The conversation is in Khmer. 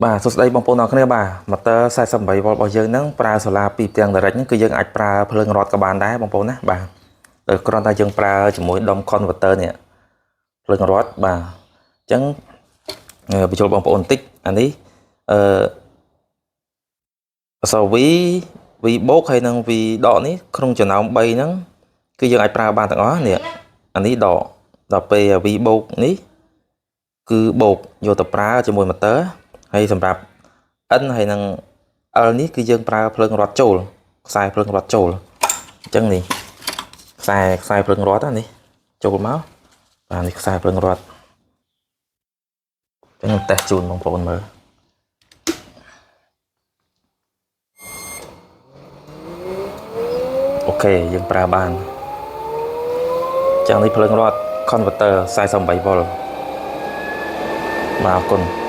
បាទសួស្តីបងប្អូនអរគ្នាបាទ motor 48 V របស់យើងហ្នឹងប្រើសូឡាពីផ្ទាំង direct ហ្នឹងគឺយើងអាចប្រើភ្លើងរត់ក៏បានដែរបងប្អូនណាបាទតែគ្រាន់តែយើងប្រើជាមួយដុំ converter នេះភ្លើងរត់បាទអញ្ចឹងបញ្ចូលបងប្អូនបន្តិចអានេះអឺអក្សរ V V បូកហើយនិង V ដកនេះក្នុងចំណោម3ហ្នឹងគឺយើងអាចប្រើបានទាំងអស់នេះអានេះដកដល់ពេល V បូកនេះគឺបូកយកទៅប្រើជាមួយ motor ហើយសម្រាប់ N ហើយនិង L នេះគឺយើងប្រើភ្លើងរត់ចូលខ្សែភ្លើងរត់ចូលអញ្ចឹងនេះខ្សែខ្សែភ្លើងរត់នេះចូលមកបាទនេះខ្សែភ្លើងរត់អញ្ចឹងខ្ញុំតេស្តជូនបងប្អូនមើល OK យើងប្រើបានចឹងនេះភ្លើងរត់ converter 48 V បាទអរគុណ។